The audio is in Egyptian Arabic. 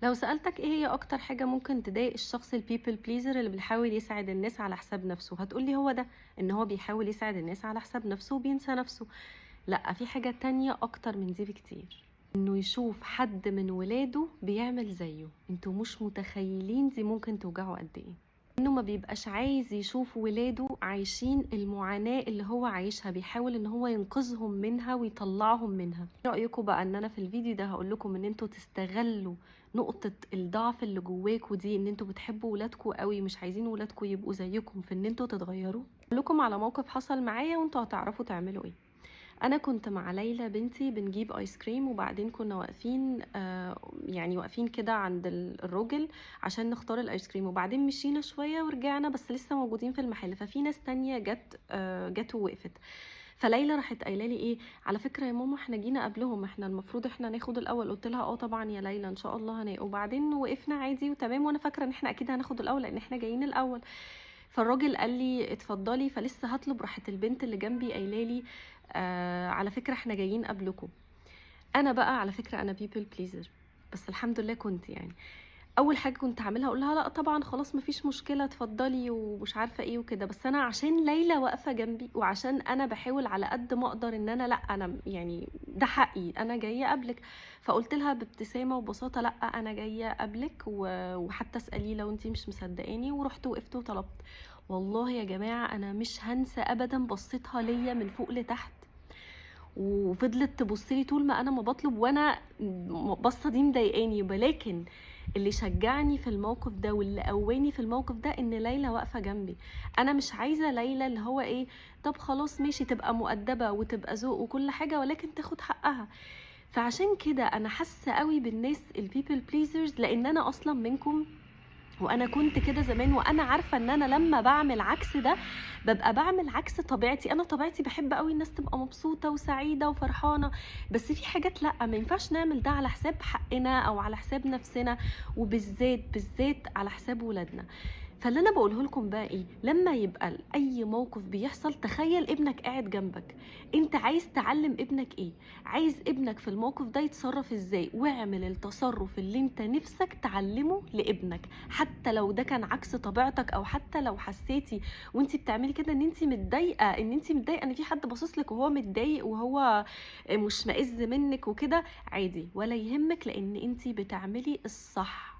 لو سألتك إيه هي أكتر حاجة ممكن تضايق الشخص ال people pleaser اللي بيحاول يسعد الناس على حساب نفسه، هتقولي هو ده، إن هو بيحاول يسعد الناس على حساب نفسه وبينسى نفسه. لأ، في حاجة تانية أكتر من دي بكتير، إنه يشوف حد من ولاده بيعمل زيه. انتوا مش متخيلين دي ممكن توجعه قد إيه. إنه ما بيبقاش عايز يشوف ولاده عايشين المعاناة اللي هو عايشها، بيحاول إن هو ينقذهم منها ويطلعهم منها. إيه رأيكم بقى إن أنا في الفيديو ده هقول لكم إن انتوا تستغلوا نقطة الضعف اللي جواكوا دي، إن انتوا بتحبوا ولادكوا قوي، مش عايزين ولادكوا يبقوا زيكم، في إن انتوا تتغيروا. هقول لكم على موقف حصل معايا وانتوا هتعرفوا تعملوا إيه. انا كنت مع ليلى بنتي بنجيب ايس كريم، وبعدين كنا واقفين يعني واقفين كده عند الراجل عشان نختار الايس كريم، وبعدين مشينا شوية ورجعنا بس لسه موجودين في المحل. ففي ناس تانية جت ووقفت. فليلى راحت قايله لي ايه، على فكرة يا ماما احنا جينا قبلهم، احنا المفروض احنا ناخد الاول. قلت لها اه طبعا يا ليلى ان شاء الله هناخد. وبعدين وقفنا عادي وتمام، وانا فاكره ان احنا اكيد هناخد الاول لان احنا جايين الاول. فالراجل قال لي اتفضلي، فلسه هطلب، راحت البنت اللي جنبي قايله لي على فكرة احنا جايين قبلكم. انا بقى على فكرة انا people pleaser، بس الحمد لله كنت يعني اول حاجة كنت هعملها اقول لها لا طبعا خلاص مفيش مشكلة اتفضلي ومش عارفه ايه وكده، بس انا عشان ليلى واقفة جنبي وعشان انا بحاول على قد ما اقدر ان انا لا انا يعني ده حقي انا جاية قبلك، فقلت لها بابتسامة وبساطة لا انا جاية قبلك وحتى اسالي لو انتي مش مصدقاني. ورحت وقفت وطلبت. والله يا جماعة انا مش هنسى ابدا بصيتها ليا من فوق لتحت، وفضلت تبص لي طول ما انا ما بطلب وانا بصة دي مضايقاني. ولكن اللي شجعني في الموقف ده واللي قواني في الموقف ده ان ليلى واقفة جنبي. انا مش عايزه ليلى اللي هو ايه طب خلاص ماشي تبقى مؤدبة وتبقى ذوق وكل حاجة، ولكن تاخد حقها. فعشان كده انا حاسه قوي بالناس ال people pleasers، لان انا اصلا منكم، وانا كنت كده زمان، وانا عارفه ان انا لما بعمل عكس ده ببقى بعمل عكس طبيعتي. انا طبيعتي بحب قوي الناس تبقى مبسوطة وسعيدة وفرحانه، بس في حاجات لا ما ينفعش نعمل ده على حساب حقنا او على حساب نفسنا، وبالذات بالذات على حساب ولادنا. فاللي انا بقوله لكم بقى ايه، لما يبقى اي موقف بيحصل تخيل ابنك قاعد جنبك، انت عايز تعلم ابنك ايه، عايز ابنك في الموقف ده يتصرف ازاي، واعمل التصرف اللي انت نفسك تعلمه لابنك، حتى لو ده كان عكس طبيعتك، او حتى لو حسيتي وانت بتعملي كده ان انت متضايقة، ان انت متضايقة ان في حد باصص لك وهو متضايق وهو مشمئز منك وكده، عادي ولا يهمك، لان انت بتعملي الصح.